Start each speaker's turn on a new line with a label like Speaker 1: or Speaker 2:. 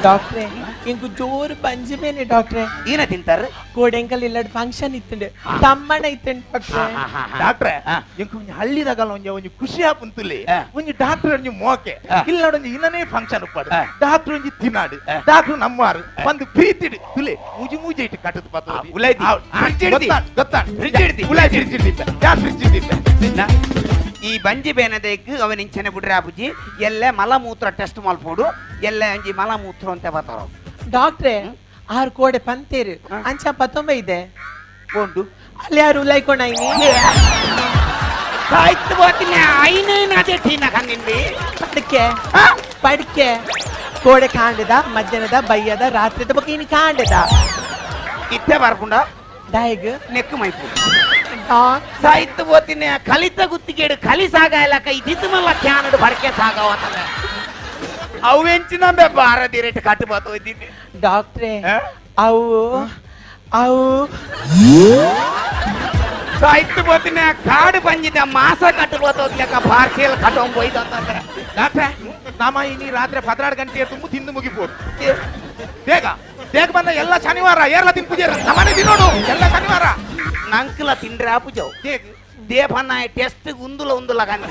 Speaker 1: ಡಾಕ್ಟ್ರೆ, ಇಂಕು ಜೋರು ಬಂಜಿ ಬೇನೆ ಡಾಕ್ಟ್ರೆ.
Speaker 2: ಏನ ತಿಂತಾರ?
Speaker 1: ಕೋಡೆಂಕಲ್ ಇಲ್ಲಡ್ ಫಂಕ್ಷನ್ ಇತ್ತಂಡು, ತಮ್ಮಣ ಇತ್ತಂಡು ಡಾಕ್ಟ್ರೆ.
Speaker 3: ಡಾಕ್ಟ್ರೆ, ಇಂಕ್ ಒಂಜಿ ಹಳ್ಳಿದಾಗಲ್ಲ ಒಂಜಿ ಒಂಜಿ ಖುಷಿ ಆಪುಂತುಲಿ. ಒಂಜಿ ಡಾಕ್ಟರ್ ಒಂಜಿ ಮೋಕೆ. ಇಲ್ಲ ಒಂಜಿ ಇನ್ನನೇ ಫಂಕ್ಷನ್ ಉಪ್ಪಾಡು. ಡಾಕ್ಟರ್ ಒಂಜಿ ತಿನಾಡು, ಡಾಕ್ಟರ್ ನಮ್ಮಾರು ಬಂದು ಪ್ರೀತಿಡು ತುಲೆ ಮೂಜಿ ಮೂಜಿ ಇಟ್ಟು ಕಟ್ಟದು ಪತ್ತ.
Speaker 2: ಉಲೈತಿ. ಫ್ರಿಡ್ಜ್ ಇಡ್ತಿ.
Speaker 3: ಗೊತ್ತಾ?
Speaker 2: ಫ್ರಿಡ್ಜ್ ಇಡ್ತಿ.
Speaker 3: ಉಲಾಯ್ ಫ್ರಿಡ್ಜ್ ಇಡ್ತಿದ್ದೆ ಯಾ ಫ್ರಿಡ್ಜ್ ಇಡ್ತಿದ್ದೆ.
Speaker 2: ಈ ಬಂಜಿ ಬೇನದೇಕ್ ಅವನ ಇಂಚನೆ ಬಿಡ್ರೆ ಆಪುಜಿ. ಎಲ್ಲೆ ಮಲಮೂತ್ರ ಟೆಸ್ಟ್ ಮಲ್ಪೋಡು, ಎಲ್ಲೆ ಒಂಜಿ ಮಲಮೂತ್ರ ಅಂತ ಬರ್ತಾರ.
Speaker 1: ಡಾಕ್ಟ್ರೆ, ಆರು ಕೋಡೆ ಪಂತೇರು ಅಂಚ ಪತ್ತೊಂಬ ಇದೆ.
Speaker 2: ಕೊಂಡು
Speaker 1: ಅಲ್ಲಿ ಯಾರು ಉಲೈಕೊಂಡ?
Speaker 2: ಸಾಯ್ತು పోತೀನಿ ಐನೇನು ಅದೇ ಟೀನ ಕಣ್ಣಿಂಡಿ.
Speaker 1: ಪಡಿಕೆ ಪಡಿಕೆ ಕೋಡೆ ಕಾಂಡದ, ಮಧ್ಯಾಹ್ನದ, ಬಯ್ಯದ, ರಾತ್ರಿದ ಬೊಕ ಇನಿ ಕಾಂಡದ.
Speaker 2: ಇತ್ತೆ ಬರ್ಪುಂಡ.
Speaker 1: ದಾಯಗ್?
Speaker 2: ನೆಕ್ಕು ಮೈಪು. ಸಾಯ್ತು పోತೀನಿ ಕಲಿತ ಗುತ್ತಿಗೇಡು ಕಲಿ ಸಾಗಾಯಲಕ ಇದಿತ್ತು ಮಲ್ಲ ಕ್ಯಾನಡು ಬಡಕೆ ಸಾಗವತ್ತದ ಅವೆಂಚಿನ ಬಾರದಿ ರೇಟ್ ಕಟ್ಟು ಇದ್ದೀನಿ.
Speaker 1: ಡಾಕ್ಟ್ರೆ, ಅವು ಅವು
Speaker 2: ಸಾಯ್ತು పోತೀನಿ ಕಾಡು ಬಂದಿದ್ದೆ ಮಾಸ ಕಟ್ಟು ಪಾರ್ಸೆಲ್ ಕಟ್ಟೊಂಡ್ ಹೋಯ್ತು.
Speaker 3: ಡಾಕ್ಟ್ರೆ, ನಾಮ ಇನಿ ರಾತ್ರಿ 12 ಗಂಟೆ ತುಂಬ ತಿಂದು ಮುಗಿಬೋದು. ಬೇಗ ಬೇಗ ಬಂದ ಎಲ್ಲ ಶನಿವಾರ ಏರ್ಲ ತಿನ್ಪುಜೇರ ನಮ್ಮನೆ ತಿನ್ನೋಡು ಎಲ್ಲ ಶನಿವಾರ.
Speaker 2: ನಂಕಲ ತಿಂಡ್ರೆ ಆಪುಜವು.
Speaker 3: ಬೇಗ.
Speaker 2: ದೇಪನ್ನ ಟೆಸ್ಟ್ ಉಂದುಲ ಉಂದುಲ ಕಣ್ಣು.